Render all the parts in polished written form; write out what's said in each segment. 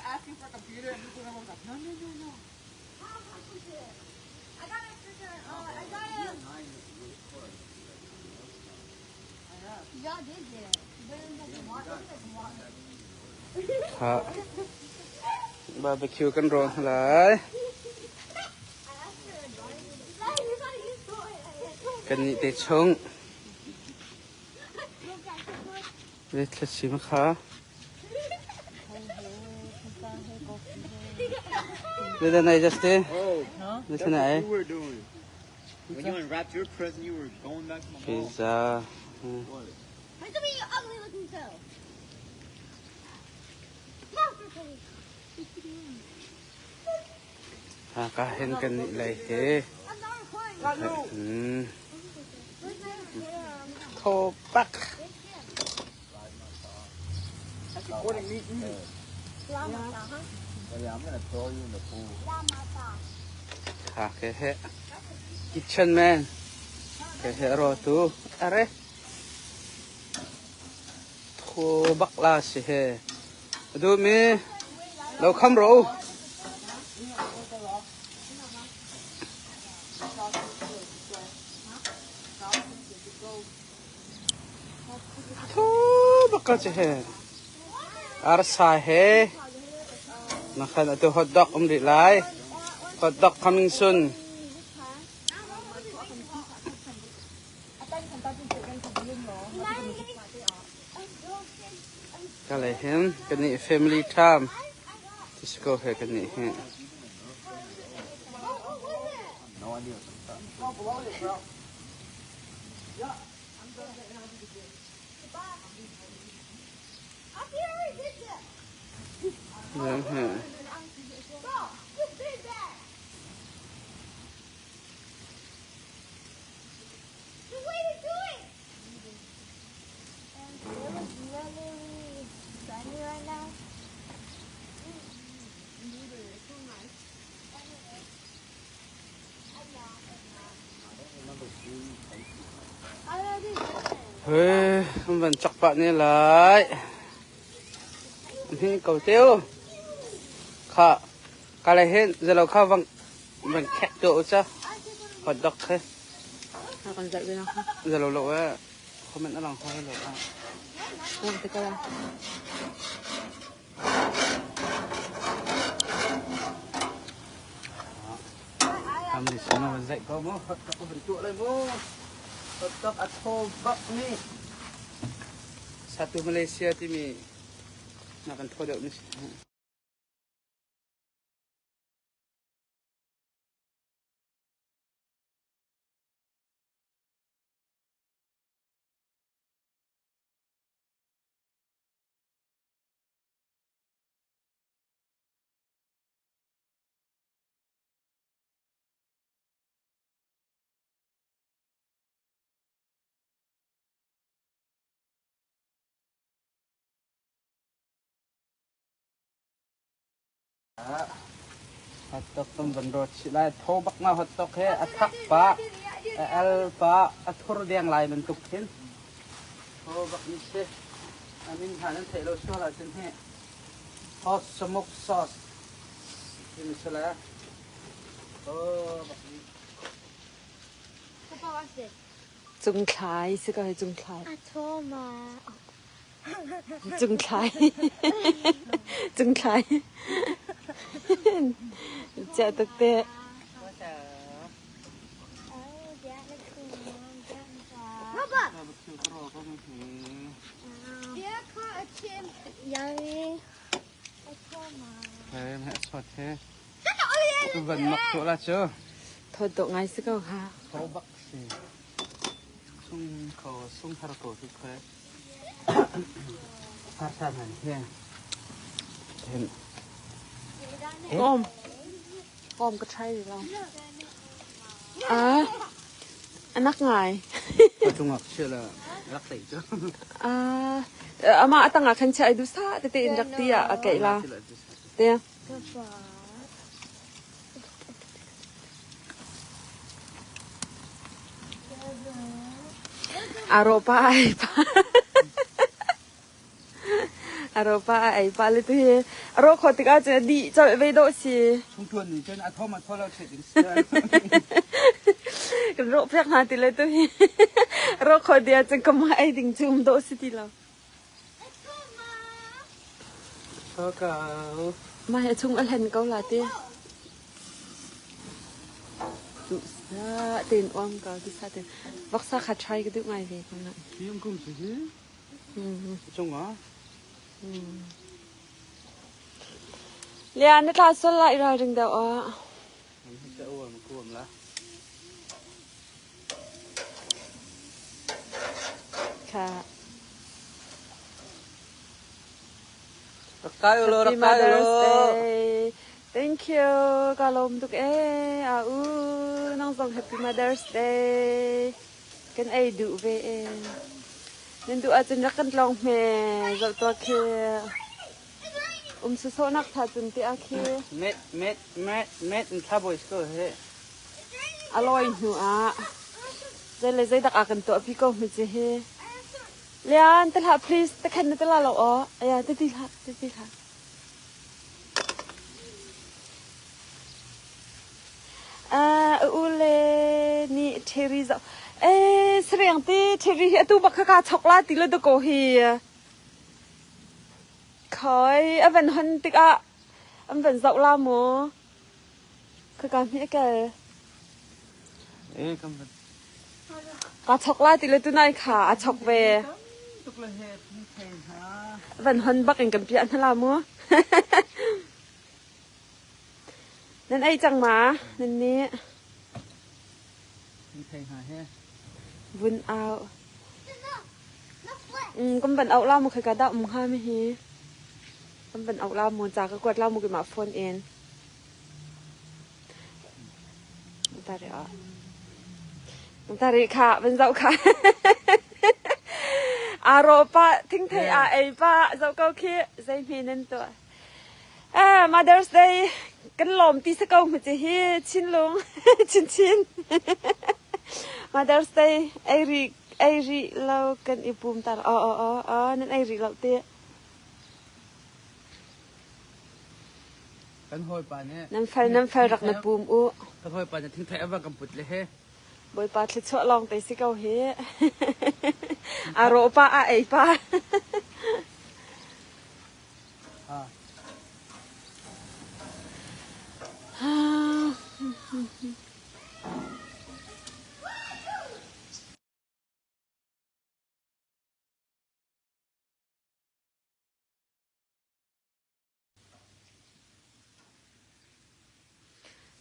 asking for a computer and people was like, no, no, no, no. I got a freaking, I got a. Y'all did get it. But it was like water. It was like water. Ha. Barbecue kan rawn lai. Kan nih te chung. Ve thlacim kha. Ve da nai Justin. Oh, Ve that's thana what ai. you were doing. When you unwrapped your present, you were going back to my mom. Pizza. What? Look at me, you ugly looking self. Monster face. Ha ka hen kan nih lai he. I'm not recording. Where's my hair? Tho pak. That's recording me eating. Lamata, huh? Oh, yeah, I'm gonna throw you in the pool. Lamata. Ha ke he. Kitchen man. Ke he ro tu. Are. Tho bak la si he. Du mi lo kham ro. Tho bak ka si he. Arsa he. Nakhan atu hot dog um rih lai. Hot dog coming soon. Ka lei hin kan nih family time. Tisiko he kan nih hi. No idea. Go below it, bro. I already did that. Yan he. Bro, you did that. The way to do it. And it was literally sunny right now. I already did it. Hey, an van chak pah ne lai. Hi ko teu. Kha ka le hin zelo kha vang van khek to cha. Hot dog khe. Kan zalh ve na. Zelo lo e. Comment alang ho lo a. Lang te kala. Am ni sino van zaih ko mu. Hot dog van tuah lai mu. Hot dog a thaw bak ni. Satu Malaysia timi na kan thaw deuh ni si. Hot dog tam van rawt si lai. Thaw bak ma hot dog he a thak pa a al pa a thur deng lai bantuk khin. Thaw bak ni si. A min hna nan theih lo sual ahcun hi hot smoke sauce timi si lai. Thaw bak ni. Papa, watch this. Cung thlai si ko hi cung thlai. Atoma. Cung thlai. Cung thlai. Chia tuk te. Papa. Barbecue ka ro ko mi hi. Yeah, caught a chimp. Yummy. Atoma. He meh sot he. Tu van mak tu la cu. Thawt dawh ngai si ko kha. Thaw bak si. Sung ko sung har ko tu khe. Har san han he. Hen. Om. Om ka try lo. Ah. Anak ngai. Ka cungak chia la rak tei cu. Ah. Ama atang ah khan chia ai du sa tete in rak ti ah a keih la. Te. Papa. Aro pa ai pa. A ro pa a ei pa le tu hi a ro kho tikah cun a dih colh ve dawh si. Chungtuan nih cun a thom a tho lo chet in Kan rawh piak hna ti le tu hi ro kho dia cun ka mah ei ding cu um dawh si ti lo. Thokau. Mah hi a chung a hlen ko la ti. Duh sa tein uam ko duh sa tein. Voksa kha try ka duh ngai ve ko na. Hi um kum si hi. Chung ah. Lian na tla sol la i ralring deuh ah. Sa uam kuam la. Kha. Rak kai ulo, Happy rak kai Mother's ulo. Day. Thank you. Ka lawm tuk ee. A u nang zong Happy Mother's Day. Kan ei duh ve ee. Nan duh ahcun rak kan tlawng hme. Zoh tuah khi. Um sawsawhnak tha cun ti ah khi. Met, met, met, met in thlabawi ko he. A lawi hnu ah zei le zei dak ah kan tuah pi ko hme ci hi. Lian, te hlah please, te khen na te la lo aw. Aya, te ti hlah, te ti hlah. Uh, u le nih Terry zo. Eh, sareng te Terry hi atu bak kha ka chok la ti lo da ko hi. Khoi, a van hon tikah an van zoh la mu. Khaka hmi a kel. Eh, kam van. Ka chok la ti le tunai kha a chok ve. Tuk le he thei hna. Van hon bak in kan piah hna la mu. Nan ei cang ma? Nan nih Thei hna he. vun au. Kan van auh la mu khaka dah um hnga mi hi. Kan van auh la mu ca ka kuat la mu keimah phone in. Tari ah. Tari kha van zoh kha. Aro pa thingthei a ei pa zoh ko khi zei hme nan tuah. Eh Mother's Day kan lawm ti sa ko mu ci hi chinlung chin chin. Mother's Day ei ri ei ri lo kan i pum tar o o o o nan ei ri lo ti. Kan hawipa nih Nan fel nan fel rak na pum u. Kan hawipa nih thingthei a va kan put le he. Bawipa thluachuah lawng te si ko hi. A rawh pa a ei pa. Ah.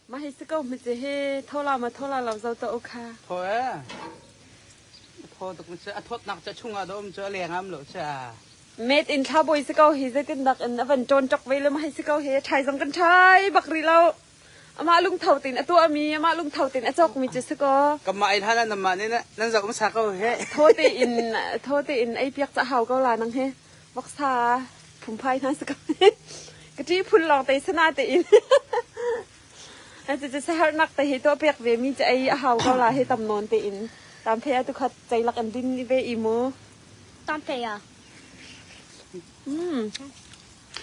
Mah hi si ko hmete hi thola ma thola lo zo ta u kha. Thaw e. Thaw tuk si a thawtnak ca chungah da um cu a leng am lo cha. Met in thla boi si ko hi zeitin dak in a van ṭawn ṭok ve le mah hi si ko hi ṭhai zong kan ṭhai bak rih lo. Amah lungtho tin a tuah mi amah lungtho tin a cawk mi cu si ko. Kamah in hana namah nih nan zak um sa ko he. Thaw tein thaw tein ei piak ca hau ko la nang he. Voksa phumphai hna si ko. Ka ṭi phun lawng te sana tein. Cucu saharnak te hi tuah pek ve mi cu ei a hau ko la hi tam nawn tein. Tam phe tu khat ceilak an din ve i mu. Tam phe ya.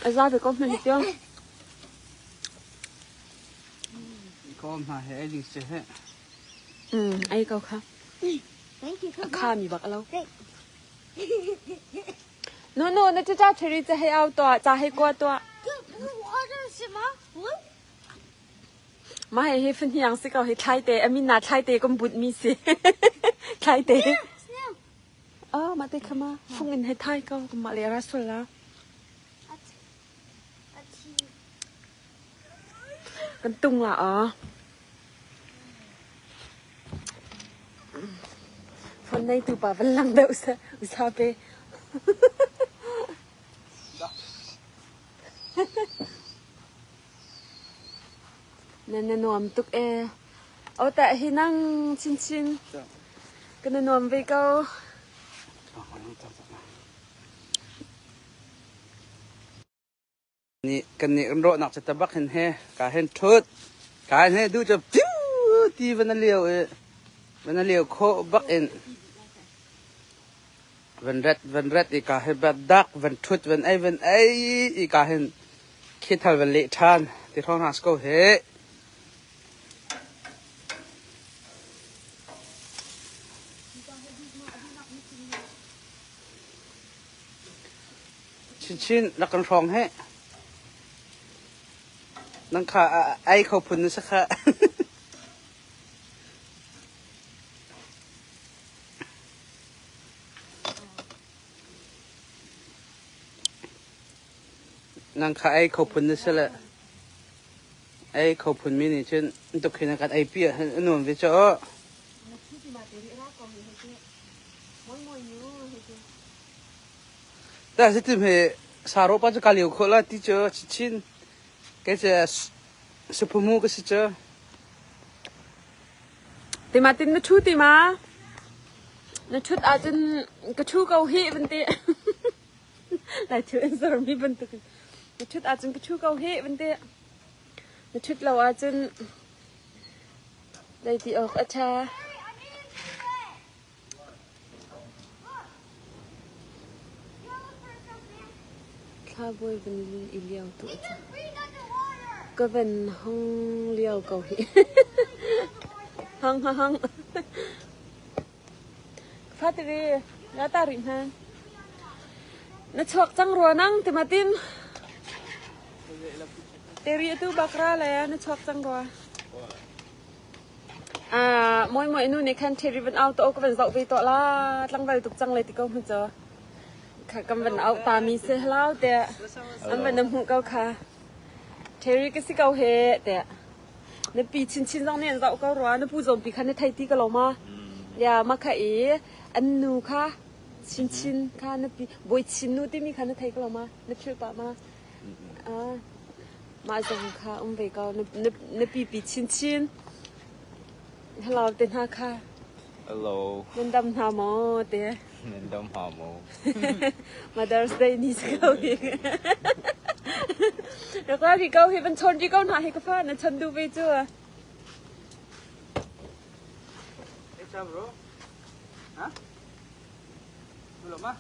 A za ve ko hme hi tiang. Kom hna he ei ding si he. Ei ko kha. Thank you. A kha mi bak lo. No no na ca thiri ca hei au tuah ca hei kua tuah. Mah hi fahniang si ko hi thlaite a min na thlaite kan bunh mi si. Thlaite. Oh mah te kha ma fung in hei thai ko mah le rasul la. Kan tung la ah. Phone neitu pa van lang deuh seh usa pe. Na na nuam tuk ee. O ta hi nang chinchin. Ka na nuam ve ko. Nih kan nih kan rawhnak cu tabak hin he ka hen ṭhut ka hen he du cu piu ti van a lio i van a lio khawh bak in. Van ret van ret i ka hi bat dak van ṭhut van ei van ei i ka hin khithal van leh ṭhan ti hrawng hna si ko hih. Chinchin rak kan hrawng hih. Nang kha ei kho phun na si kha. Nang kha ei kho phun na si le ei kho phun mi nih cun tukhin a kan ei pi ah a nuam ve cu. Ta si tim he saro pa cu ka liu kho la ti cu chin ke ce suphumu ka si cu. Tima tin na ṭhu ti ma? Na ṭhut ahcun ka ṭhu ko hih van ti. Lai thil in sermi bantuk in. Na ṭhut ahcun ka ṭhu ko hih van ti. Na ṭhut lo ahcun zei ti awk a ṭha. Thlabawi van i lio tu a cu. Ka van hong lio ko hi. Hang ha hang. Fatiri, ya ta rih hna. Na chuak cang rua nang timatin. Teri atu bakra le na chuak cang rua. Mawi mawi nu nih khan thilri van au tuah ka van zoh ve tuah la tlangval tuk cang lai ti ko hmu cu kan van auh ta mi si hlau tiah an van na hmuh ko kha Terry ka si ko he tiah na pi chinchin zong nih an zoh ko rua na pu zawmpi kha na thei ti ka lo ma ya ma kha i an nu kha chinchin kha na pi bawi chin nu timi kha na thei ko lo ma na philh pah ma Mah zong kha um ve ko. Na pipi chinchin. Hello te hna kha. Hello. Nan dam hna maw te? Nan dam hna maw? Mother's Day ni si ko hi. Rak ra ri ko hi van chawn ri ko hna hi ka fa na chan du ve cu. Hey, ciao bro. Ha? Belum ah?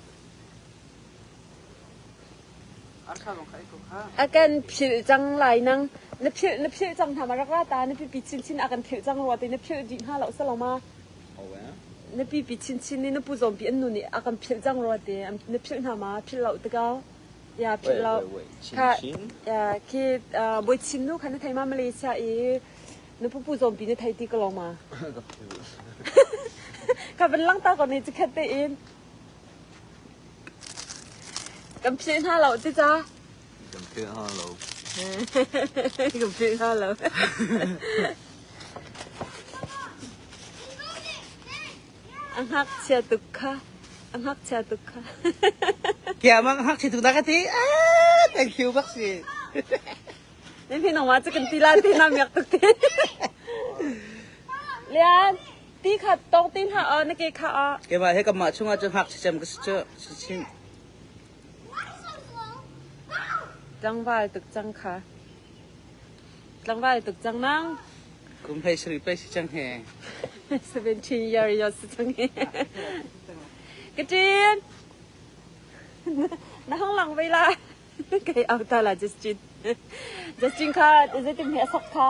A kan philh cang lai nang. Na philh na philh cang hna ma rak ra ta na pipi chinchin a kan philh cang rua te na philh dih hna lo salo ma. Na pipi chinchin nih na pu zawmpi an nu nih a kan philh cang rua te na philh hna ma philh lo tikau. Ya philh lo. Kha ya khi boi chin nu kha na thei ma Malaysia i na pu pu zawmpi na thei ti ko lo ma. Kha van lang ta ko ne chikhat te in. Kan philh hna lo ti ca. Kan philh hna lo. Kan philh hna lo. A ngakchia tuk kha. A ngakchia tuk kha. Kia mang ngakchia tuk dah ka ti. Ah, thank you bak si. Nan hi nangmah cu kan ti la ti na miak tuk ti. Lian. Ti kha tawng ti hna aw na ke kha aw. Keimah he kanmah chungah cun ngakchia cem ka si cu si chin. Tlangval tuk cang kha. Tlangval tuk cang nang. Kum hlei sarih pei si cang he. 17 year yo si cang he. Ka ṭin. Na hong lang ve la. Kei au ta la Justin. Justin kha zeitin he a sak kha.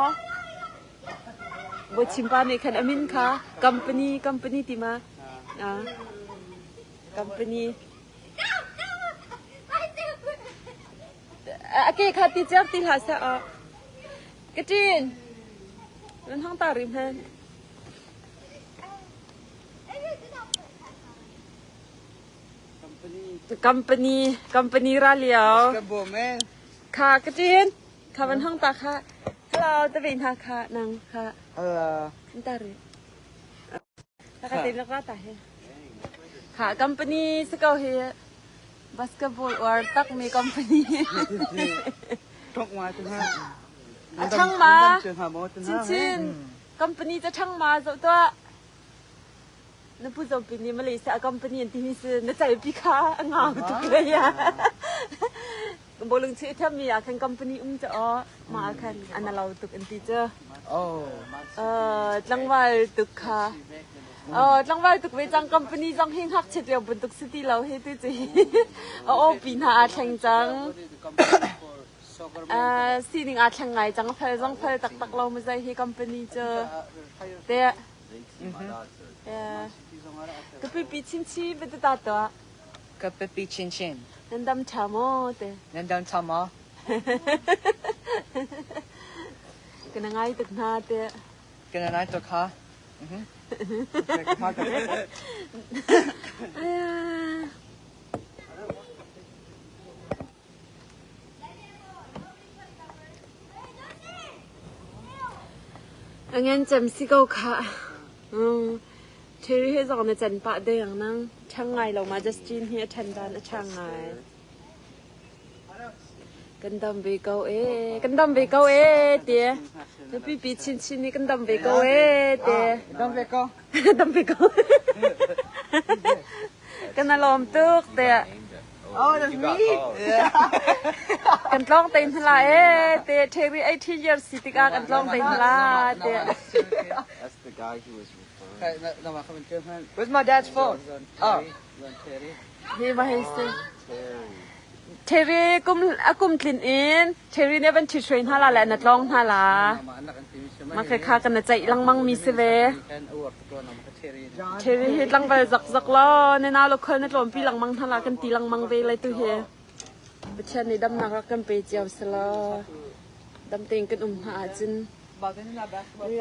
Bawchimpa nih khan a min kha company company ti ma? Ah, company. A ke kha ti ciak ti hlah seh ah. Ka ṭin. Nan hang ta rim hen. Company company ra liao. Kha ka ṭin. Kha van hang ta kha. Hello, ta ve hna kha nang kha. Hello. Ta ri. Ta ka te ra ta he. Kha company si ko hi basketball or tak mi company. Tok ma tu ha. A chang ma. Chin chin. Company ta chang ma zo to. Na pu zopi nih Malaysia company an timi si na caipi kha a ngau tuk le ya. Bawlung chuih thiammi ah khan company um cu aw mah ah khan an alo tuk an ti cu. Oh. Tlangval tuk kha. Oh, tlangval tuk ve cang company zong hi ngakchiat lio bantuk si ti lo hi tu cu a aw pi hna aa thleng cang. Sining aa thleng ngai cang fel zong fel taktak lo mazai hi company cu. Te Ka pipi chinchin va ta tuah. Ka pipi chinchin. Nan dam ṭha maw te? Nan dam ṭha maw? Ka na ngai tuk hna te. Ka na ngai tuk ha. A ngan cem si ko khah. Cherry he zong na can pah deng nang. Ṭhang ngai lo ma Justin hi a ṭhan dan a ṭhang ngai. Kan dam ve ko ee. Kan dam ve ko ee ti. Na pipi chinchin nih kan dam ve ko ee ti. Dam ve ko. Dam ve ko. Kan a lawm tuk tiah. Oh, that's me. Yeah. Kan tlawng te hna la ee te Terry 18 years si tikah kan tlawng te hna la te. That's the guy he was referring. Where's my dad's phone? Oh. Hi ma hei si. Terry kum a kum tlin in Terry nih van ṭhit hruai hna la le na tlawng hna la. Ma kha kha kan na ceih lengmang mi si ve. Cherry hi tlangval zakzak law na nau le khual na tlawmpi lengmang hna la kan ti lengmang ve lai tu hi. Pathian nih damnak rak kan pe cio selaw dam tein kan um hna ahcun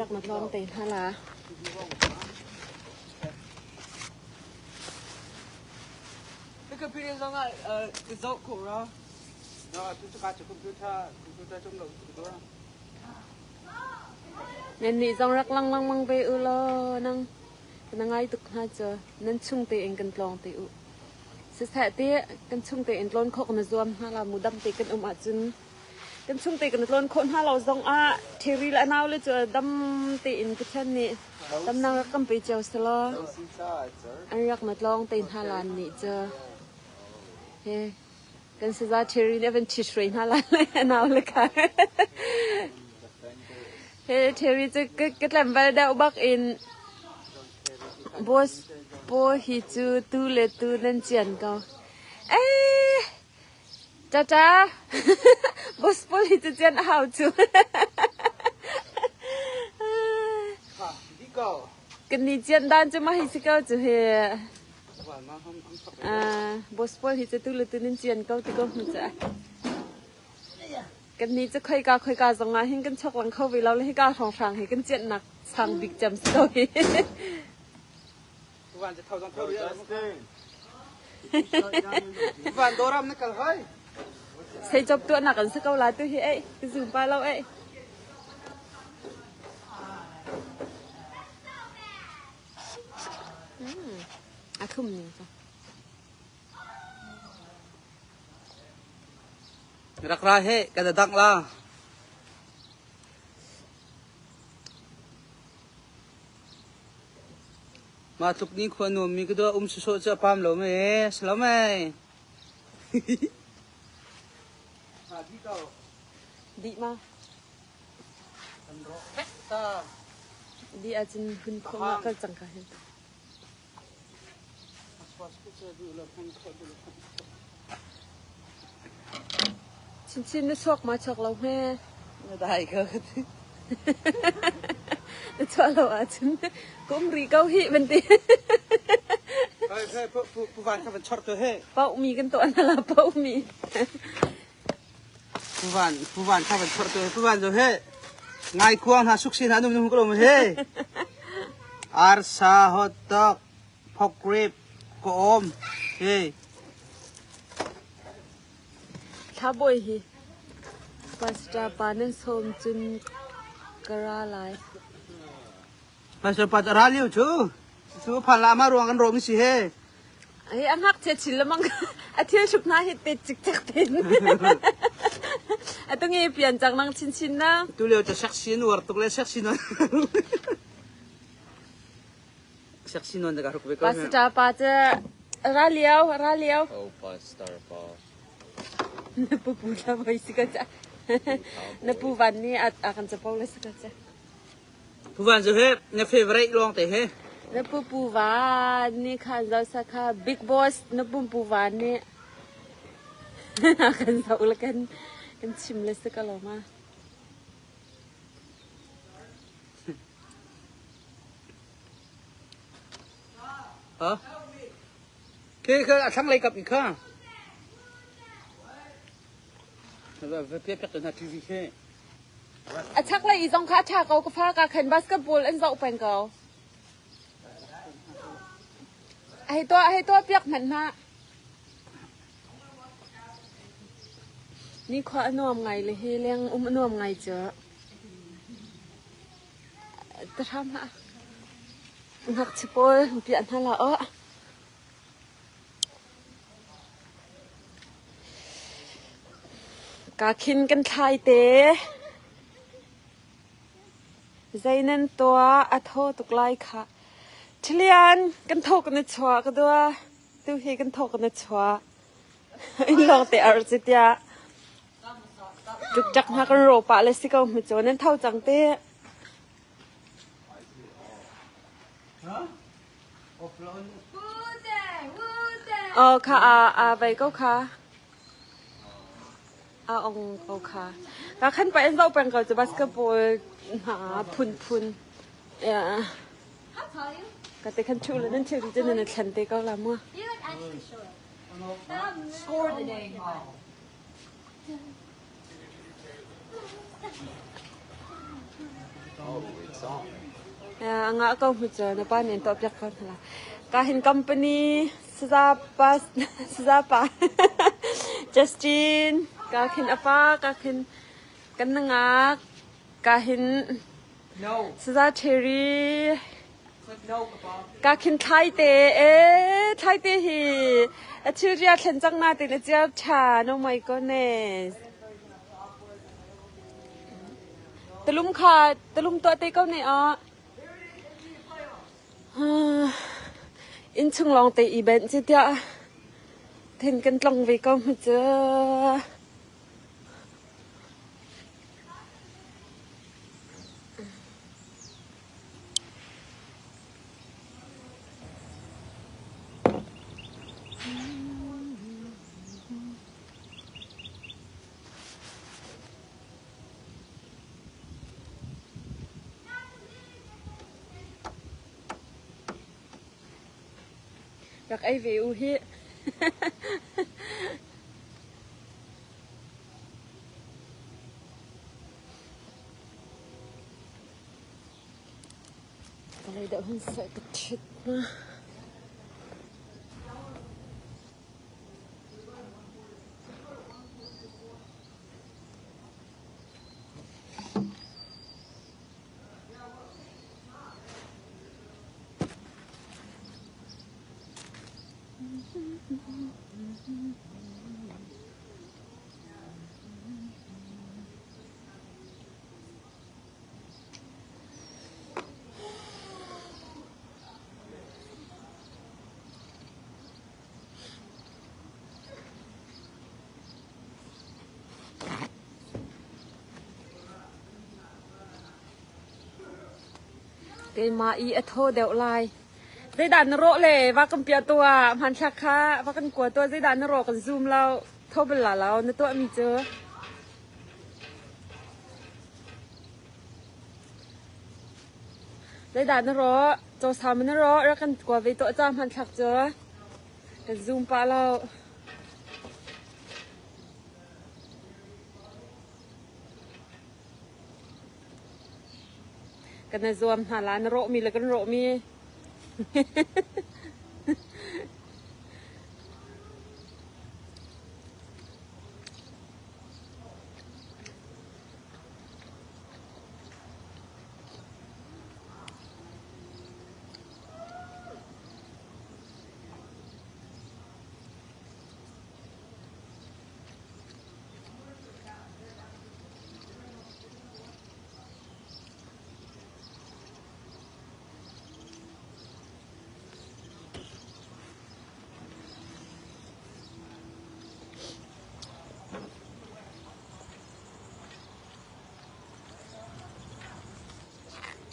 rak na tlawm te hna la. The computer zong ah ka zoh khawh ra. No, tu cu ka cu computer computer cung lo tu Nannih zong rak lang lengmang ve u law nang na ngai tuk hna cu nan chung tein kan tlawng te u. Siseh ti kan chung tein tlawn khawh na zuam hna la mu dam te kan um ahcun kan chung te kan tlawn khawh hna lo zong ah Terry le a nau le cu dam tein Pathian nih damnak rak kan pe cio selaw an rak na tlawng te hna lan nih cu he Kan saza Terry nih a van ṭhit hruai hna lai le a nau le kha. He Terry cu ka tlem bal deuh bak in boss paw hi cu tu le tu nan cian ko. Eh, tata, boss pawl hi cu cian a hau cu. Kan ni cian dan cu mah hi si ko cu hi. Boss pawl hi cu tu le tu nan cian ko ti ko hmu ca. Kan ni cu khoika khoika zong ah hin kan chok lang kho ve lo le hika hrawnghrang hi kan ciannak sang bik cem si ko hi. Van doram na kal hoi. Sei job tuahnak an si ko la tu hi ei ka zum pa lo ei. A thlum ning cu. Rak ra he ka da dang la. Ma tluk ni khua nuam mi ka dua um su so cha pam lo me slo me. Di ma. Di ahcun hun khawh nga kal cang ka hin. Chinchin na chuak ma chuak lo hme? Na dai ka ka ti. Na chuah lo ahcun ka um rih ko hih van ti. Hei hei pu pu van kha van chor tu he. Pauh mi kan tuah na la pauh mi. Puvan puvan kha van chor tu puvan zo he ngai kuang hna suk si hna num num ko lo he arsa hot dog pork rib ko om he Thlabawi hi pastor pa nan sawm cun ka ra lai. Pastor pa ra liu chu chu phan la ma ruang kan rom si he Hi a ngakchia chin lemang a thil hruk hna hi te cikcek ten. A tungi pian cang nang chinchin na. Tu lio ca sexy nuar tuk le sexy non. Sexy non da ka hruk ve ko. Pastor pa ca ra liao ra liao. Oh, pastor pa. Na pu pu la voi si ka ca. Na pu van ni a kan capo le si ka ca. Pu van zu he na favorite long te he. Na pupu van nih khan zoh sa kha Big Boss na pumpu van nih kan zoh le kan kan chim le si ko lo ma. Ha? Khi kha a thlanglei kap i kha. Va pia piak na TV khi. A chaklei i zong kha a ṭha ko ka fa ka khan basketball an zoh peng ko. Hei tuah hei tuah piak hmanh hna. Nikhua a nuam ngai le hi leng um a nuam ngai cu. Ta hram hlah. Ngakchia pawl piah hna la aw. Ka khin kan thlai te. Zei nan tuah a thaw tuk lai khah. Ṭhilian kan tho kan i chuah ka dua. Tu hi kan tho kan i chuah. Inn lawng te ar ci tiah. Ṭukṭak hna kan ro pah le si ko hmu cu nan tho cang te. Aw kha a a vei ko kha. A ong ko kha. Ka khan pa in zoh peng ko cu basketball hna phunphun. Yeah. How tall are you? Ka te khan thu le nan thil ti nan thlen te ko la mu. You're like actually short. Score the dang ball. A ngah ko hmu cu na pa nih an tuahpiak ko hna lai. Ka hin company saza pa saza pa Justin ka khin a pa ka khin kan nangak ka hin No. saza Cherry Click no, Papa. ka khin thlai te e thlai te hi a thil ria thlen cang na te le cia tha no my goodness Tulum kha tulum tuah te ko ne ah. Innchung lawng te i benh ci tiah thin kan tlong ve ko mu cu. Rak ei ve u hih. Palei deuh hun seh ka ṭhit hna. Keimah i a thaw deuh lai. Zeidah na rawh le va kan piah tuah hmanthlak kha va kan kua tuah zeidah na rawh kan zoom lo tho bal la lo na tuahmi cu. Zeidah na rawh cawsau ma na rawh rak kan kua ve tuah ca hmanthlak cu. Kan zoom pah lo. Kan i zuam hna la na rawhmi le kan rawhmi.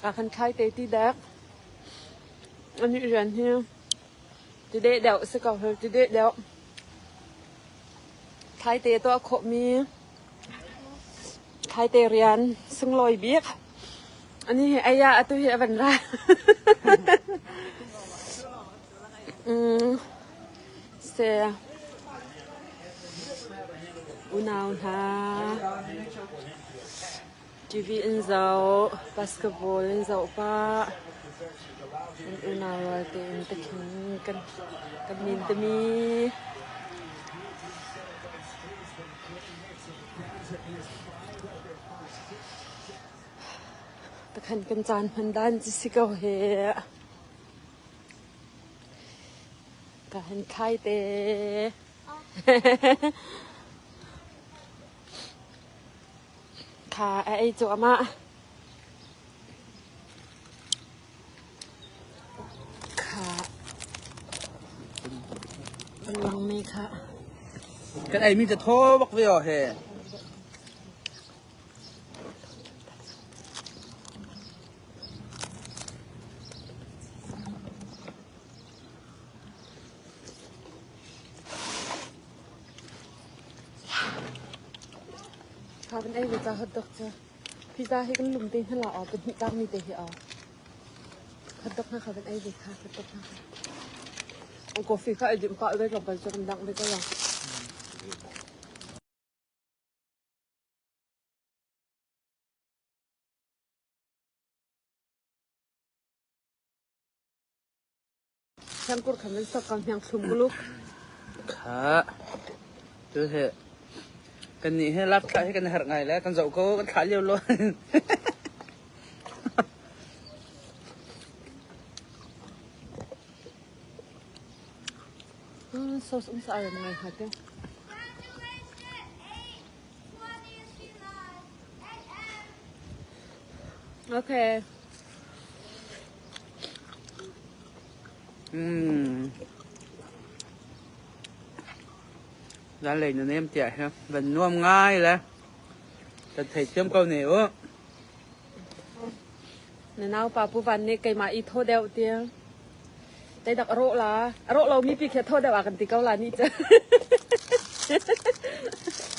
A kan thlai te ti dek. Anih rian hi tideh deuh si ko hi tideh deuh. Thlaite tuah khawhmi thlaite rian sunglawi bik. Ani hi aya atu hi a van ra. Se unau hna TV in zoh, basketball in zoh pah. Kan unau rual tein takhin kan kan min tami. Takhan kan caan hman dan ci si ko he. Ka han khai te. Kha a ei cuahmah. Kha an langmi kha. Kan ei mi te thaw bak ve aw he. Kha kan ei ve ca hotdog cu. Pizza hi kan lum te hna la aw pahnih tlak mi te hi aw. Hotdog hna kha kan ei ve kha hotdog hna kha. Coffee kha ei dim pah ve tlawmpal cu kan dangh ve ko la. Siangkur khan nan sak ka hniang thlum uluk. Kha tu he kan nih he lak thlah hi kan herh ngai le kan zoh ko kan thlah lio lo. Sauce um sa aram ngai hnga te. Okay. Zanlei na nem tiah hi van nuam ngai le kan thei thiam ko ne u. Na naupa Pu Van nih keimah i thaw deuh ti. Teidak a rawh la. A rawh lomi pi khi thaw deuh a kan ti ko la nih cu.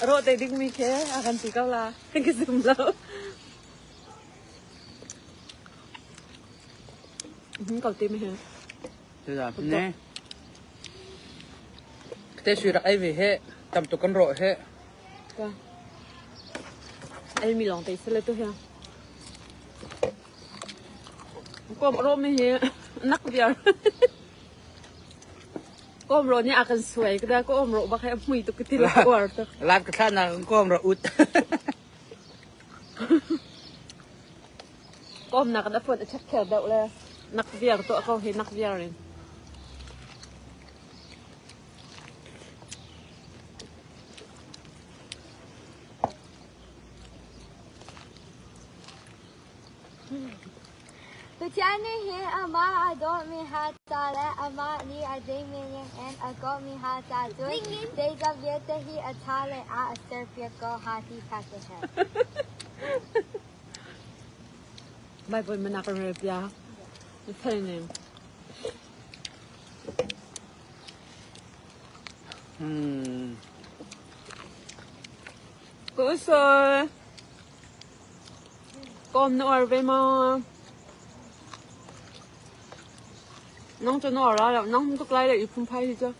A rawh te dingmi khi a kan ti ko la. Ka zum lo. Ko te mi he. Ne. Te sui rak ei ve he tam tuk kan rawh he. Ka. Ei mi lawng te sile tu he. Kom ro mi hi nak viar. Kom ro nih a kan suai ka da kom ro bak he mui tuk ti la uar tuk. Lat ka thla na kom ro ut. Kom nak na phone a check kher deuh le nak viar to ko he nak viar in. Pathian nih hin amah a dawtmi hna ca le amah nih a dingmi ningin a kawhmi hna ca cun zeizong vialte hi a ṭha lei ah a serpiak ko hnga ti kha ka hngalh. Baibal mana kan rel piak. Na fel ning. Ka usol. Kawm na uar ve maw? Nang cu na uar lai lo. Nang tuk lai le i phungphai hi cu.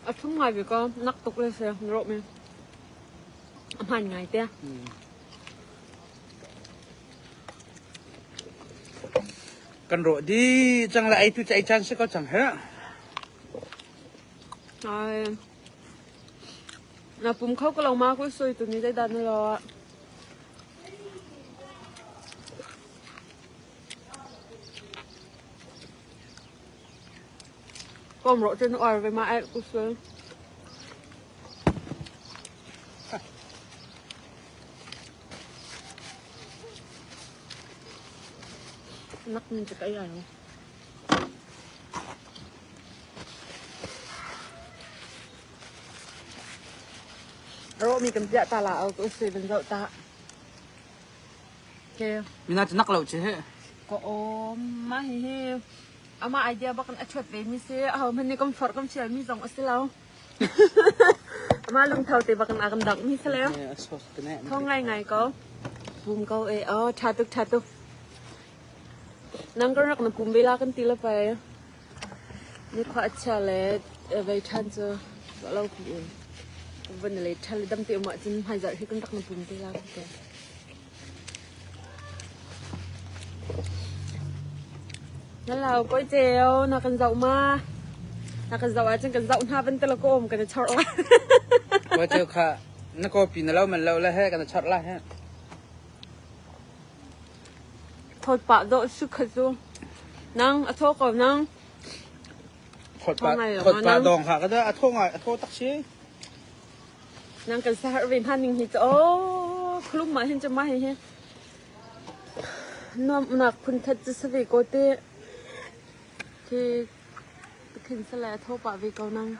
A thlum ngai ve ko. Nak tuk le si. Na rawh mi. A hmaan ngai te. Kan rawh dih cang le ei tu cu ei caan si ko cang he. Ai. Na pum kho ko lo ma ko soi tu ni dai dan lo. Kom ro chen or ve ma ai ku soi. Nak min cik ai ai. mi kan piah ta la au ko sui ban zoh ta. Ke. Mina cu nak lo che he. Ko om ma hi hi ama idea bak in a chuat ve mi si aho hmanh nih kan forh kan fial mi zong a si lo. Ama lungtho te bak in a kan dangh mi si le. Thong ngai ngai ko. Pum ko e oh tha tuk tha tuk. Nang kan rak na pum ve la kan ti la pai. Nikhua a chia le vei ṭhan cu ruah lo pi in van le ṭhal le dam te um ahcun hmaizarh hi kan rak na pum te la kan ti. Na lau koi ceu na kan zoh ma? Na kan zoh ahcun kan zoh hna van te la ka um kan i chorh la. Koi ceu kha na kawpi na lo man lo le he kan i chorh la he. Thawt pah dawh si kha cu. Nang a thaw ko nang. Thawt pah thawt pah dawng kha ka a thaw ngai a thaw tak si. Nang kan sahar ve hna ning hi cu oh khulum ma hin cu ma hi hi. Nuam nak phun that cu si ve ko te. Khi khin sale a thaw pah ve ko nang.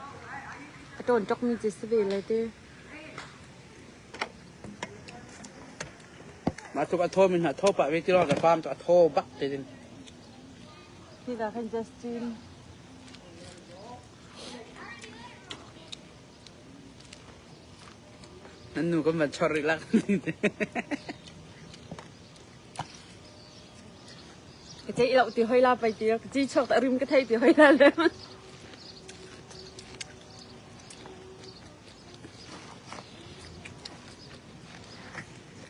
A tawn tok mi cu si ve le te. Mah tluk a thaw mi hna thaw pah ve ti lo ka pam cu a thaw bak te ding. Hi ka khan Justin. Nan nu kan van chor rih lak. Ka cei lo ti hoi la pai ti ka ci chuak ta rim ka thei ti hoi la le.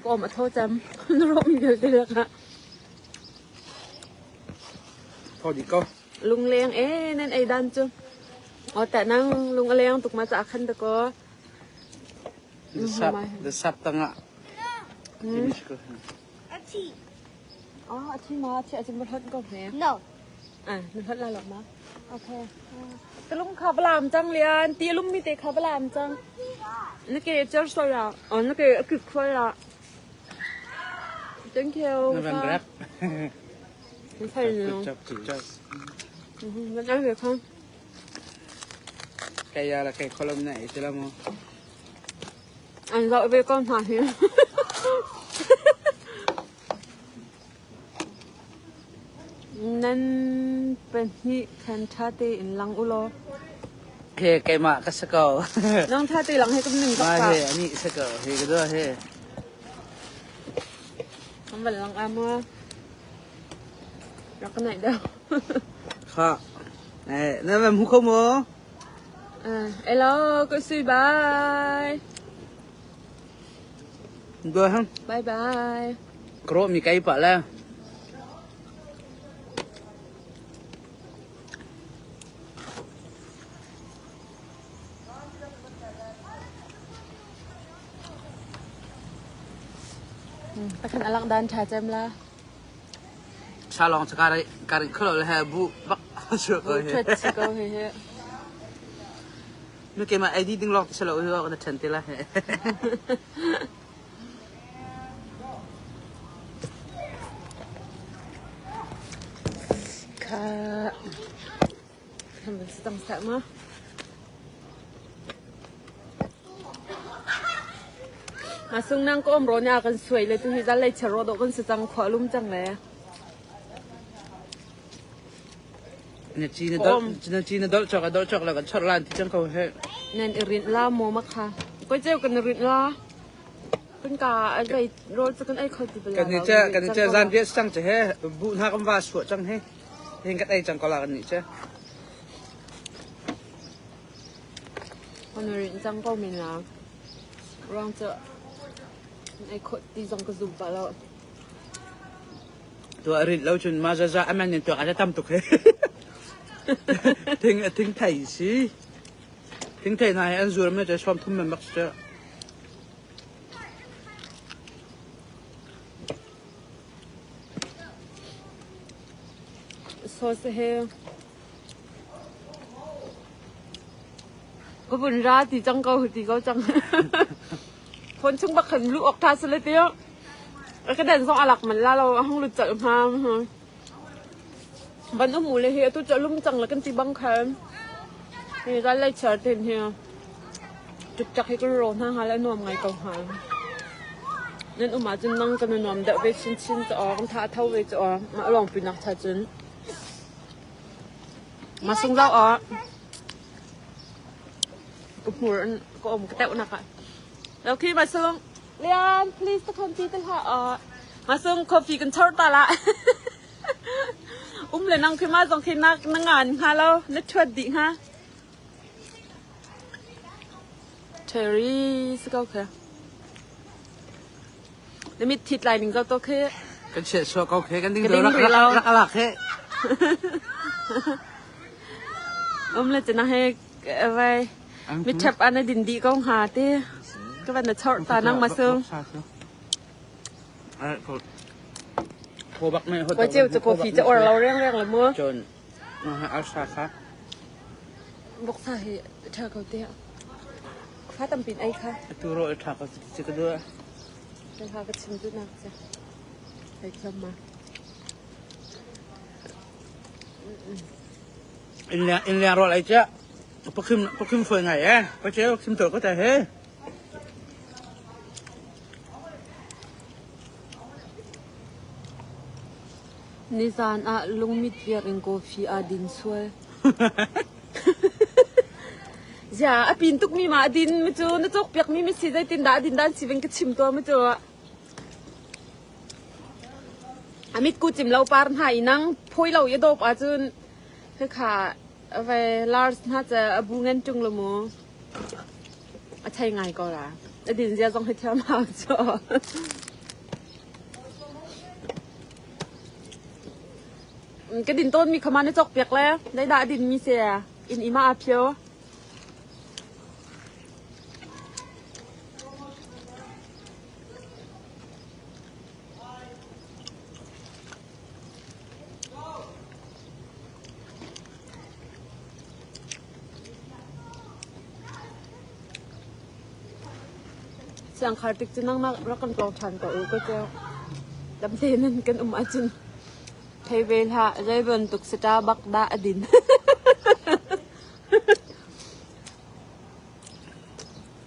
Kawm a thaw cem. Na rawhmi vialte lakah. Thaw dih ko. Lungleng e nan ei dan cu. O ta nang lung a leng tuk ma ca khan da ko. The sap the sap tangah. A thi. Oh, a thi ma a thi a cun hot ko hme. No. Ah, na hot la lo ma. Okay. Tulung kha balam cang lian ti lum mi te kha balam cang. Na ke cer soi la. Oh, na ke a kik khoi la. Thank you. Na van rap. Ni thai ni. Good job, good job. Van ai ve khang. Kaya la kay kolom na ito mo. An zo ve ko hna hi. Nan pahnih khan ṭha tein lang u law. He keimah ka si ko. Nang ṭha te lang he kan ning Ma bak he ani si ko. He ka dua he. Kan van lang a maw? Rak ka naih deuh. Kha. Eh, na van hmu kho maw? Hello, ka sui bye. Dua hang. Bye bye. Kro mi kai pa la. Takhan alak dan tha cem la. Sa long cha kar kar kholo le he bu bak su ko he. Thwet si ko he he. Nu ke ma ID ding lok selo hi na chen te la he. Kha kan van si tang seh ma. Ma sung nang ko om ro nya kan suai le tu hi zal lei chero do kan si cang khua lum cang le. Na chi na dol na chi na dol chok a dol chok la kan chot lan ti chang ko he. Nan i rinh la maw ma kha? Koi ceu kan i rinh la. Kan ka a zei rawl cu kan ei kho ti bal Kan ni che kan ni che zan riat chang che he bu hna kan va suah chang he. Hin kan ei chang ko la kan ni che. Kan i rinh cang ko men la. Ruang cu kan ei khawh ti zong ka zum pah lo. Tuah rinh lo cun ma zaza aman in tuak a tam tuk he. Thing thing thei si. Thing thei hna he an zur me che som thum men bak si. Sauce he ka vun ra ti cang ko ti ko cang. Phone chung bak khan lu ok tha sale ti. Ka den zong alak man la lo hong lut chal hnga. Van um u le hi atu cu a lum cang le kan ti bang khan. Hi ral lei chiar ten hi. Cukcak hi kan ro hna hnga le a nuam ngai ko hnga. Nan um ahcun nang kan i nuam deuh ve chinchin ca aw, kan tha a tho ve ca aw. Mah lawng pinak cha cun. Mah sung zau aw. Ka hmur an ka om ka teuh nak ah. Lo khi ma sung. Lian, please ta kham ti te hlah aw. Ma sung coffee kan chor ta la. Um le nang khi ma zong khi na na ngan hnga lo, na thuat dih hnga. Cherry si ko khi. Na mit thit lai ning zo to khi. Kan chiah suah ko khi kan ding Ka ding rak rih lo. rak alak he. Um le cina he vai mit thep ana din di ko hnga te. Ka van na chor ta nang ma sung. Thaw bak me Ko cheu chu coffee cha or lo reng reng le mu. Chon arsa kha. Voksa hi ṭha ko te. Fa tampi in ei kha. Atu ro ṭha ko ci ka duh. Kan ha ka chim duh nak che. Hei thiam ma. In le in le ro lai cha. Pakhim pakhim foi ngai eh. Pa cheu khim to ko ta he. Nizaan ah lungmit viar in coffee aa din sual. Zia a pin tukmi ma a din mi cu na cawk piakmi mi si zeitin dah a din dan si ving ka chim tuah mi cu. A mit ku cim lo par hna i nang phawi lo i dawp ahcun khakha ve Lars hna ca a bu ngan ṭung lo mu. A thei ngai ko la. A din zia zong hi thiam hau cu. Ka din tawnmi kha ma na cawk piak le zeidah a dinmi si inn i ma aa phio. Siangkhar tik cu nangmah rak kan tlawng ṭhan ko u ka cu. Damte nan kan um ahcun thei ve hlah zei bantuk sata bak dah a din.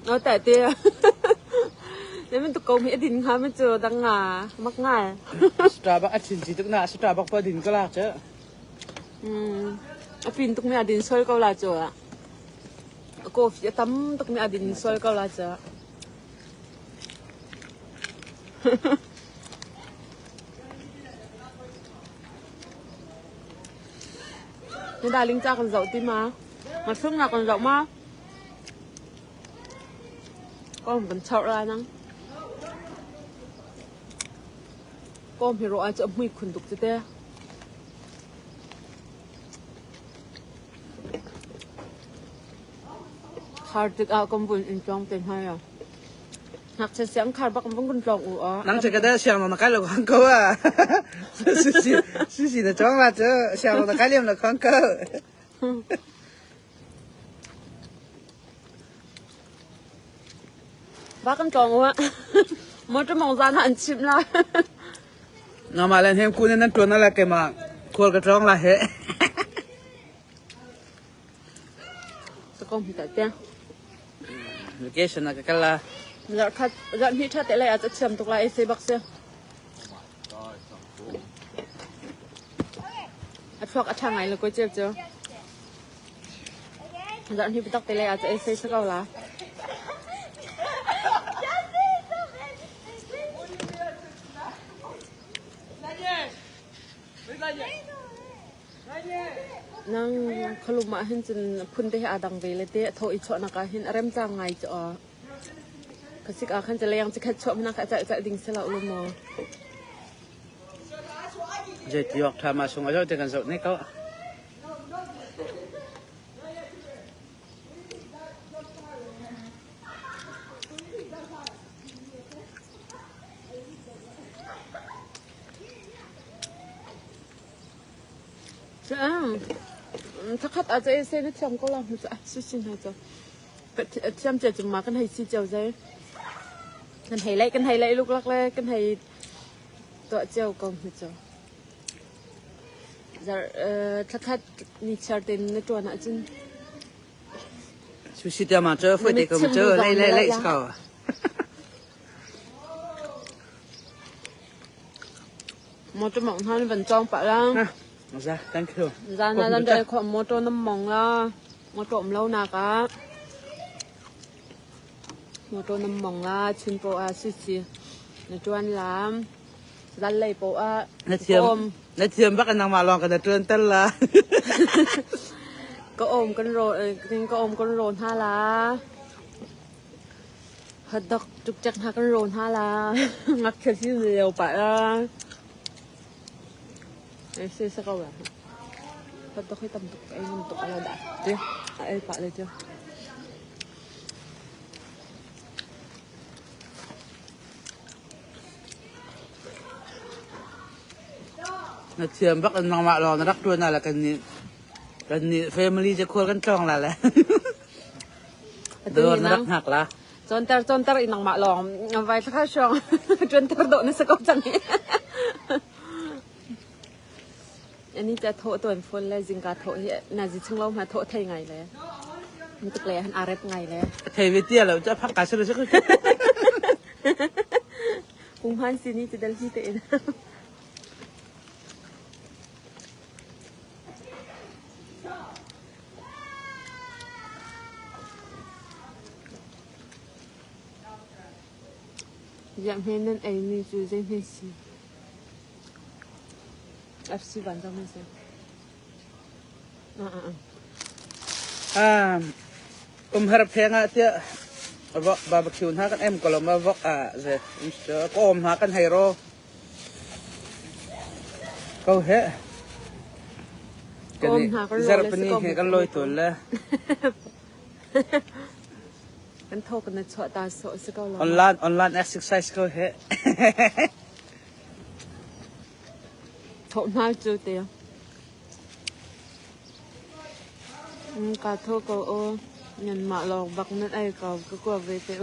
No ta te. Zei bantuk ko mi a din hnga mi cu dang nga mak ngai. Starbucks a chin ci tuk na Starbucks pa din ka lak cu. A pin tuk mi a din sual ko la cu. Coffee a tam tuk mi a din sual ko la cu. Na darling ca kan zoh ti ma? Nga na kan zoh ma? Kom kan chorh la nang. Kom hi ro ah cu a hmui khun tuk cu te. Khar tikah kan vun in tlawng te hna ya. Ngakchia siang khar bak vung kan tlawng u a. Nang che kada siang na kai lo khang ko a. Si si si si na chong la chu siang na kai liam lo khang ko. Ba kan tlawng u a. Motor mong zan an chim la. Na ma len hem ku nan tuan la ke ma khual ka tlawng la he. Sakom hi ta te. Vacation na ka kal la. Zarh khat zarh hnih tha te lai ah thiam tuk lai se bak se. A thluak a tha ngai lo ko cheu chu. Zarh hnih bitak te lai ah ei se ko la. Nang khualum ah hin cun phun te hi aa dang ve le te a thaw i chuahnak ah hin a remcang ngai cu aw. Khuasik ah khan leng cikhat chuah hmanh ah kha celh celh ding si lo lu maw. Zei ti awk tha ma sung a zo te kan zoh ne ko. Thakhat ah cei se na thiam ko la hmu cu si si hna cu thiam cia cung ma kan hei si cio zei kan hei lei kan hei lei luklak le kan hei tuah cio ko hmu cu zar thlakhat ni chiar ten na tuan ahcun. Sushi te ma cu foi te ko mu cu lei lei lei si ko. Motor mong hna ni van cawng pah la. Za, thank you. Zan na zan dai kho motor nam mong la. Motor um lo nak ah. Motor nam mong la chun po ah si si. Na tuan lam. Zan lei po ah. Na thiam na thiam bak nangmah lawng ka na tuan tel la. Ka om kan ro ka om kan ro hna la. Hotdog cukcek hna kan rawn hna la. Ngakchia si lio pah la. Ei se sa ko la. Hotdog hi tam tuk ei ngam tuk ala dah. Ti a ei pah le ti. Na thiam bak in nangmah lawng na rak tuan la kan nih kan nih family je khual kan tlawng la le. Dawr na rak hngak la. Cawnter cawnter i nangmah lawng vai thla hrawng ṭuanter dawh na si ko cang hi. Ani te thawh tuan phone le zingka thawh hi na zi chung lo ma thawh thei ngai le. Tuk le han arep ngai le. Thei ve tia lo cha phak ka se se. Punghan sini ti dal hi te in. Ziah hme nan eimi cu zei hme si? FC van zong nan si. Ah, umhar pheng ah tiah vok barbecue hna kan em ko lo ma vok ah ze ka om hna kan hei ro Ko he. Kan i zarhpini he kan lawi tawn le. Kan tho kan chuah ta so si ko lo. Online online exercise ko he. Tho hna cu te. Ka tho ko o. Ngan mah lawng bak nan ai ko ka kua ve te.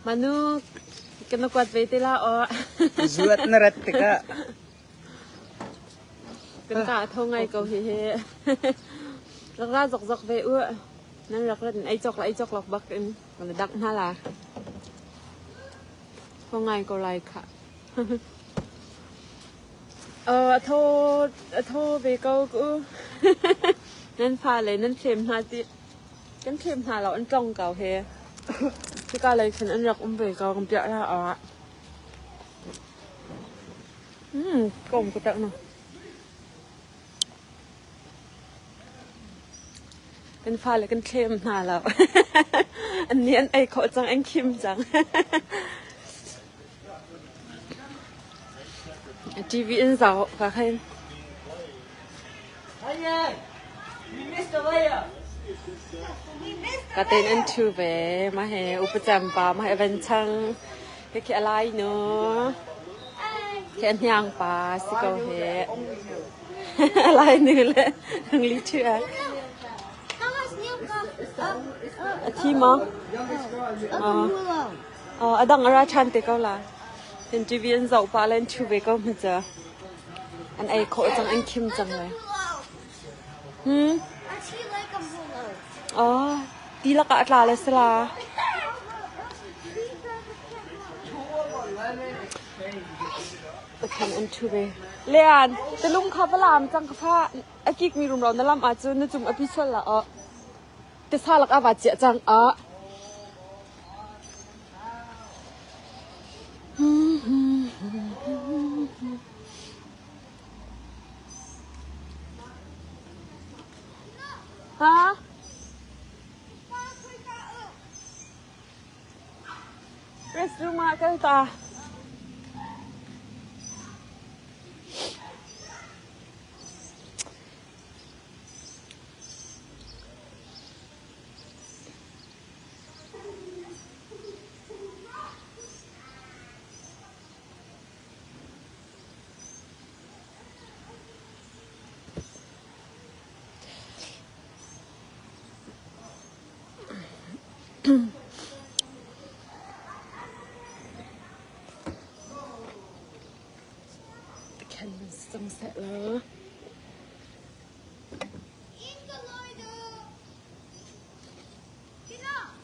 Manu, kan na kuat ve te la aw. Zuat na rat tikah. Kan ka tho ngai ko hi hi. Rak ra zok zok ve u. Nan rak rat in ei cok la ei cok lok bak in kan dak hna la. Tho ngai ko lai kha. Tho tho ve ko ku. Nan fa le nan thlem hna ti. Kan thlem hna lo an tlong ko he. Cuka lei khin an rak um ve ko kan piah la ah. Kom ko tak no. Kan fale kan thlem hna lo. An nih an ei khawh cang an khim cang. TV in zau ka khin. Ka tein an ṭhu ve. Mah hi upacem pa, mah hi a van chang. Khikhi a lai nu. Khi a hniang pa si ko hi. A lai nu le ngli ṭhu a. A thi maw? A dang a ra ṭhan te ko la. Hin TV an zoh pah le an ṭhu ve ko hma An ei khawh cang, an khim cang le. Oh, ti lakah a tla le si la. Pathian an ṭhu ve. Lean, tulung kha va lam cang ka fa. A kik mi rumro na lam ahcun na cung a pi sual la oh. Tisa lak ah va ciah cang ah. Ha? Restroom ah kal ta. Khen cang seh law.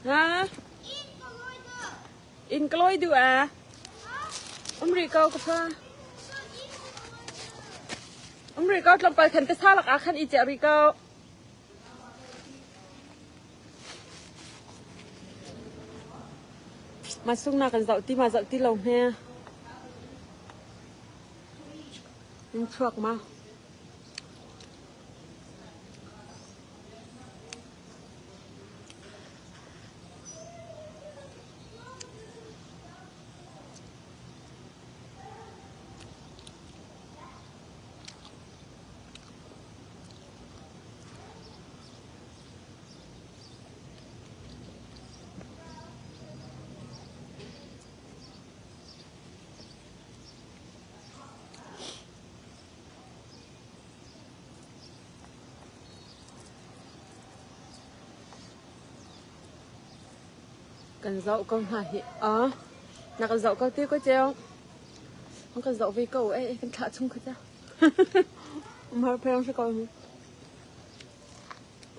Ha? Inn ka lawi duh a? Um rih ko ka fa. Um rih ko tlawmpal khan te sa lak ah khan i ciah rih ko. Ma sung na kan zoh ti ma zoh ti lo hme. In chuak ma. Kan zoh ko hna hi. Ah, na kan zoh ko te ko ceu. An kan zoh ve ko eh kan thlah chung kha ca. Mar pheng si ko hi.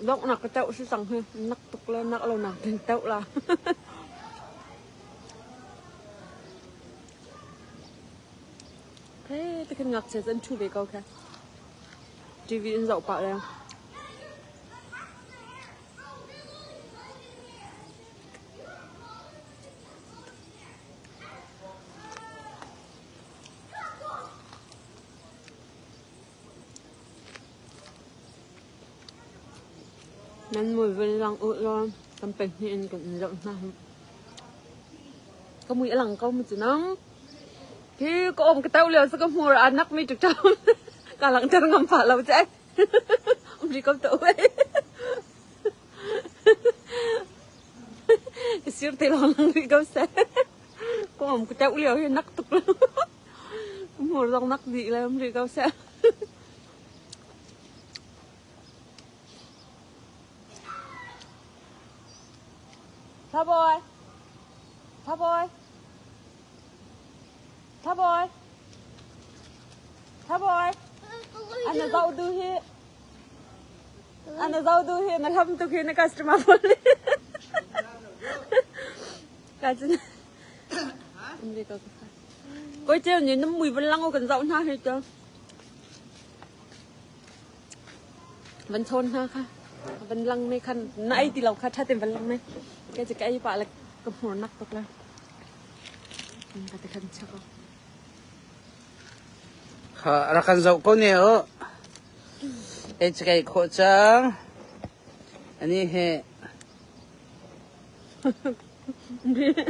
Dok nak ka teuh si cang hi. Nak tuk le nak lo nak tin teuh la. He, te khin ngakchia cu an ṭhu ve ko kha. TV in zoh pah le. Nan mui vun lang u law kan pahnih in kan in zoh hna. Ka mui a lang ko mu cu nang. Hi ka om ka to lio sa ka hmur a nak mi tuk ṭam. Ka langhter ngam pah lo che. Um ri ko to we. Ka sir te long lang ri ko se. Ka om ka to lio hi nak tuk lo. Ka hmur zong nak dih le um ri ko se. Thaboy. Thaboy. Thaboy. Thaboy. Ana zau du hi. Ana zau du hi na hlam tuk hi na customer pawl nih. Ka cun. Koi ceu ni nam mui van lang kan zau hna hi to. Van chawn hna kha. Van lang me khan na ei ti lo kha tha ten van lang me. Ka ci ka ei pa le ka hmur nak tuk la. Ka te khan chak. Kha rak kan zoh ko ne u. Ei ci kai khawh cang. Ani he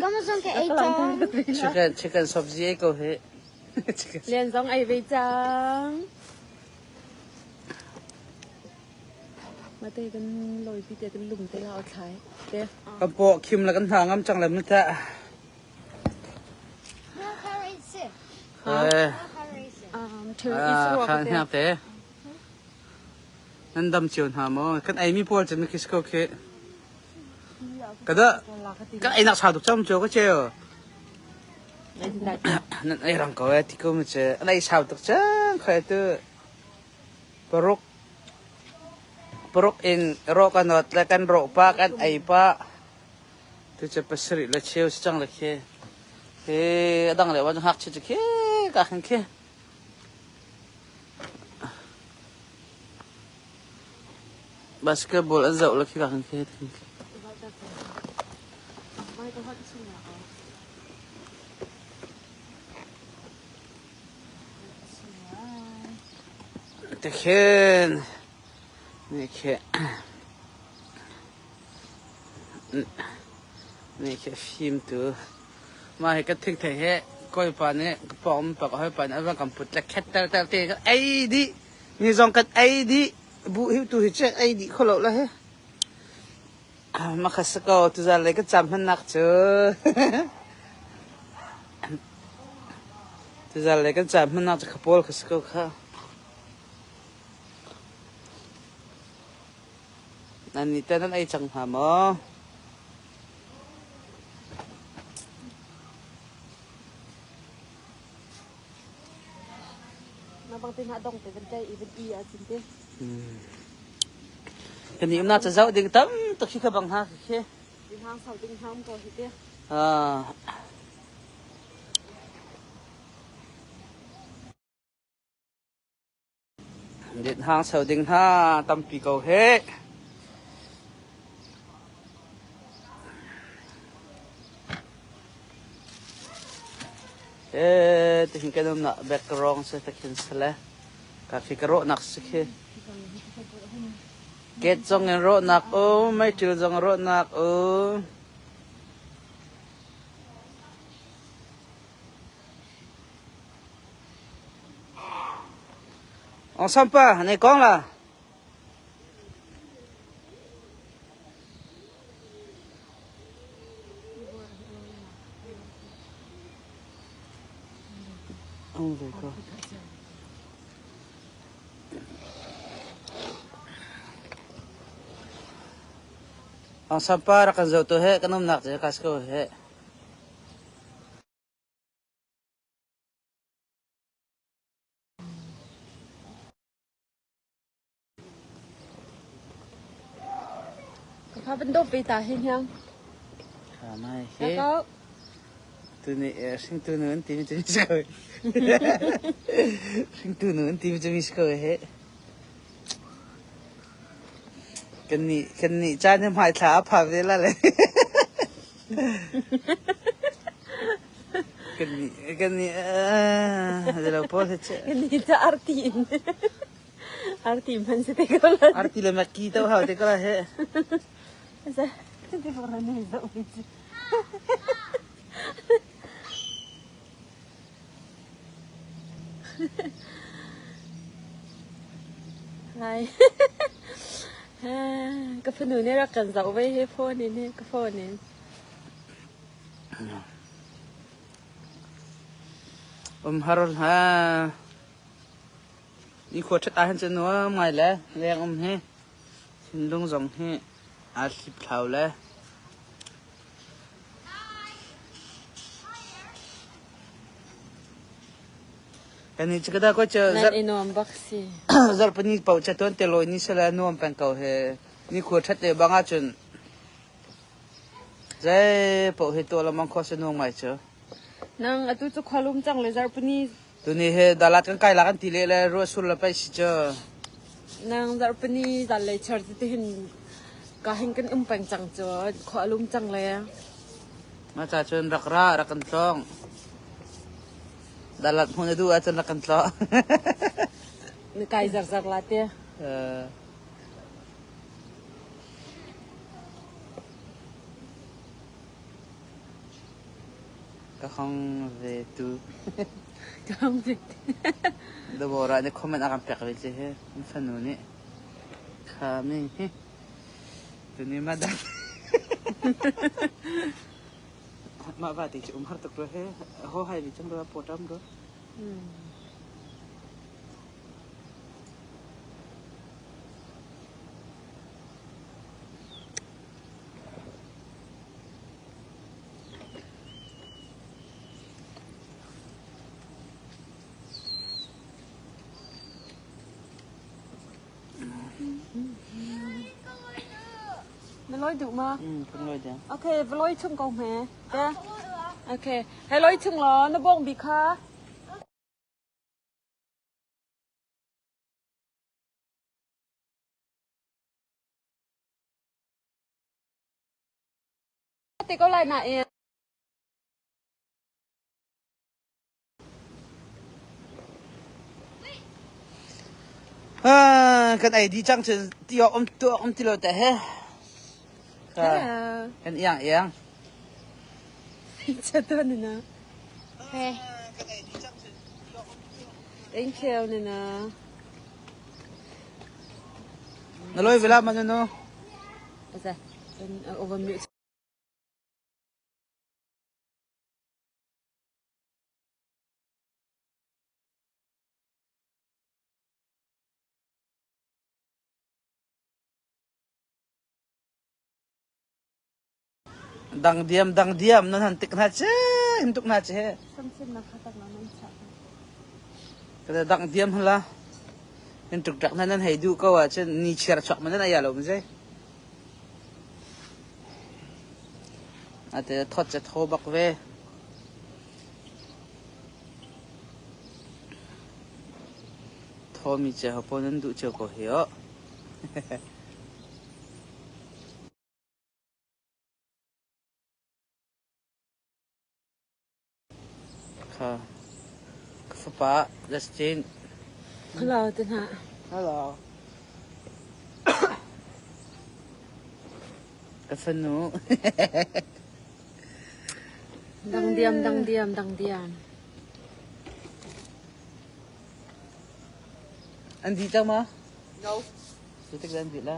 Kamu zong ka ei cang. Chicken chicken sabzi ei ko he. Lian zong ei ve cang. Mate kan lawi pi te kan lum te la thlai te. Kan paw khim la kan hna ngam cang le mu ta. Khan hna te. Nan dam cio hna maw? Kan ei mi pawl cu Mexico khi. Kada kan ei nak sa tuk cham cio ka cheu. Nan ei rang ko eh ti ko mu che. An ei sau tuk cang khai tu. Paruk paruk in ro kan not le kan ro pa kan ei pa. Tu che pasarih le cheu si cang le khi. He adang le wan hak che che khi ka khin khi. Basketball an zoh le khi ka khin khi. Tikhin nih khi nih khi fimtu mah hi ka thingthei hi kawipa nih ka pawng pa ka hawipa nih a van kan put le khet ter ter te kan ei dih ni zong kan ei dih buh hi tu hi cu ei dih kho lo la hi. Mah kha si ko, tuzaan lei kan cam hmannak cu. Tuzaan lei kan cam hmannak cu kha pawl kha si ko kha. Nan nih teh nan ei cang hnga maw? Na bang te hna dong te van tlai i van i ah cun te. Kan nih umnak cu zoh ding tam tuk khi ka bang hna khi. Hang sau ding hang ko hi te. Ah. Dit hang sau ding hna tampi ko he. E tihin kan um na background se takhin sale. Ka khi ka rawh nak si khi. Ket zong in rawh nak um, meiṭil zong rawh nak um. Ong sampa, nei kong la. Ong ve ko. Ong sampa rak kan zoh tu he kan umnak cu ka si ko he. Ka fa ban dawp ve ta he hniang. Tha nai he. Tuni hringtu nu an timi cu mi si ko. Hringtu nu an timi cu mi si ko he. Kan nih kan nih caan hi hmai thla a pha ve la le. Kan nih kan nih lo pawl he che. Kan nih ca arti in. Arti man si te ko la. Arti le makki to hau te ko la he. Sa ti for ne zo mi chi. Hai. Ka fanu nih rak kan zoh ve hi phone in hi ka phone in. Um har ha. Ni khua ṭhat ahhin cun nuam ngai le leng um hi thinlung zong hi aa hliphlau le kan ni cu ka ko cu Nan i nuam bak si. Zarhpini paoh ca tuan te lawi ni sala nuam peng ko he ni khua ṭhat le bang ahcun zei paoh hi tuah lengmang khawh si nuam ngai cu. Nang atu cu khualum cang le zarhpini Tuni hi Dalat kan kai la kan ti le le ruah sur le pei si cu. Nang zarhpini zan lei char ti hin ka hin kan um peng cang cu khua alum cang le. Ma cha cun rak ra rak kan tlawng. Dalat hmun a duh ahcun rak kan tlawng. Na kai zarzar la te. Ka hong ve tu. Ka hong ve tu. Deborah nih comment a kan pek ve ci hi an fanu nih. Kha mi hi. Tuni ma dan. Mah va ti cu um har tuk ro he. Ho hai vi chang ro potam ro. Na lawi duh ma? Kan lawi ding. Okay, va lawi chung ko hme. Te. Okay. Hei lawi chung law na bawng bi kha. Te ko lai nain. Kan ei dih cang cun ti awk um tu awk um ti lo te he. Kan iang iang. Chatuan nina. Thank you nina. Na loi vela man no. Asa. Over mute. Dang diam dang diam nan han tik hna che him tuk hna che. Kada dang diam hala. Hin tuk tak na nan hei duh ko ah cun ni chiar chuak man nan aya lo mu zai. Ate thawt cu thaw bak ve. Thawmi cio ho paoh nan duh cio ko hi aw. Kha ka fapa Justin. Hello te hna. Hello. Ka fanu. Dang diam dang diam dang diam. An dih cang ma? No. Zeitik dah an dih la?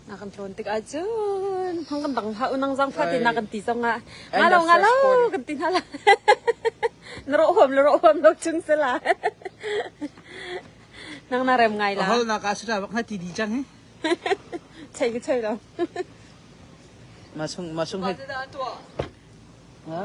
Na kan tlawn tik ahcun hong kan dang hlah unang zang fate na kan ti zong ah nga lo nga lo kan ti hna la. Na rawh huam lo rawh huam lo chung se la. Nang na rem ngai la. Hol na ka sita bak na ti di cang hi. Chei ka chei lo. Ma sung ma sung he. Ha?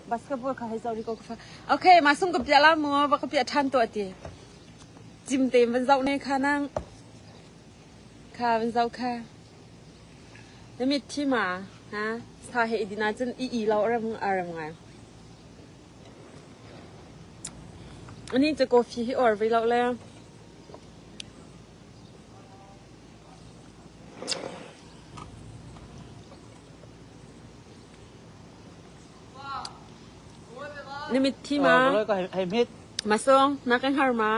Basketball kha hei zoh rih ko ka fa. Okay, mah sung ka piah la mu, va ka piah ṭhan tuah ti. Cim tein van zoh ne kha nang. Kha van zoh kha. Na mit thi ma, ha? Sa he idin ahcun i i lo rem a rem ngai. Ani cu coffee hi or ve lo le. Na mitthi ma? Masong, na kan har ma?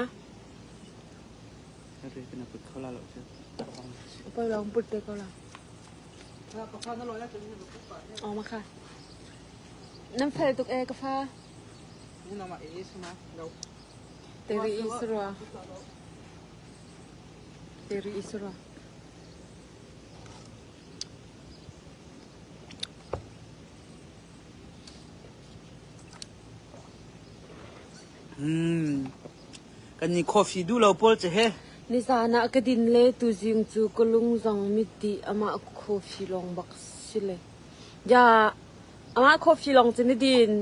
Poi long put te ko la. Oh ma kha. Nam fel tuk e ka fa. Teri isra. Teri isra. Kan ni coffee duh lo pawl cu he. Nizan ah ka din le tuzing cu ka lung zong mit dih amah coffee lawng bak si le. Ya, amah coffee lawng cu na din.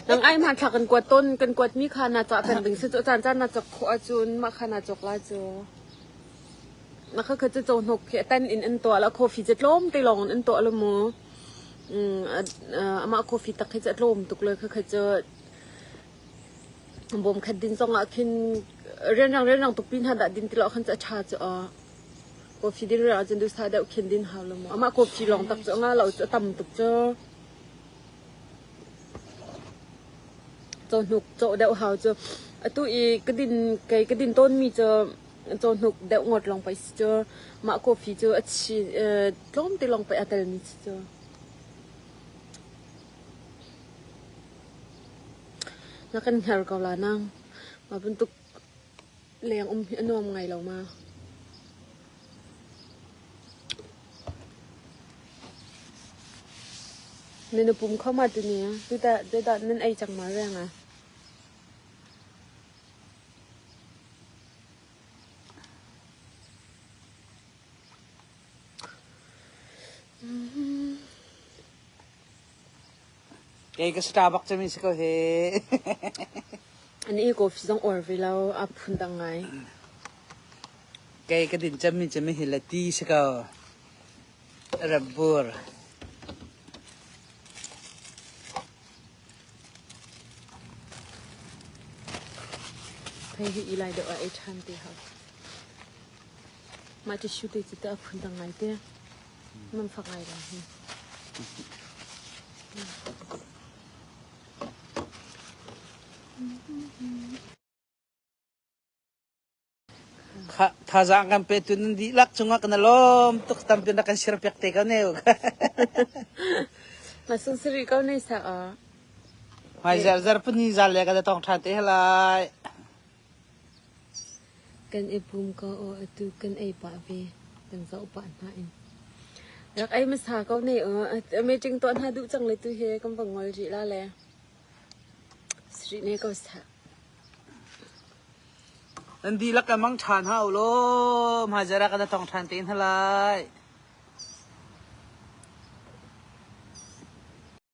Nang ai hmanthlak kan kuat tawn kan kuat mi kha na cah peng ding si cu caan caan na cawk khawh ahcun mah kha na cawk lai cu. Na kha kha cu cawhnuk khi a tan in an tuah la coffee cu tlawm te lawng in an tuah lo mu. Amah coffee tak khi cu a tlawm tuk le kha kha cu bawm khat din zong ah khin rianrang rianrang tuk pin hna dah din ti lo khan cu a ṭha cu aw. Coffee din riang ahcun duhsah deuh khin din hau lo mu. Amah coffee lawng tak cu a nga lo cu a tam tuk cu. Cawhnuk cawh deuh hau cu atu i ka din kei ka din tawnmi cu cawhnuk deuh ngawt lawng pei si cu mah coffee cu a chi tlawmte lawng pei aa telmi si cu. Na kan hngar ko la nang. Mah bantuk leng um hi a nuam ngai lo ma. Nan i pum kho ma tuni? Tuta zeidah nan ei cang ma reng ah? Kei ka Starbucks cami si ko hi. An i coffee zong or ve lo a phun dang ngai. Kei ka din cami cami hi le ti si ko. Rabbur. Hei hi ilai deuh ah ei ṭhan te hau. Mah tissue te cu teh a phun dang ngai te. Man fak ngai la hi. Thazaang kan petu nan dihlak cungah kan i lawm tuk tampi na kan share piak te ko ne. Ma sung siri ko ne sa a. Hmai zar zar puni zal le kan tong than te helai. Kan i pum ko aw atu kan ei pah ve kan zoh pah hna in. Rak ei hmasa ko ne aw meeting tuah hna duh cang le tu hi kan va ngol rih la le. Sri ne ko sa. Nan dihlak kan mang ṭhan hau law hmaizarh ah kan i tong ṭhan te hna lai.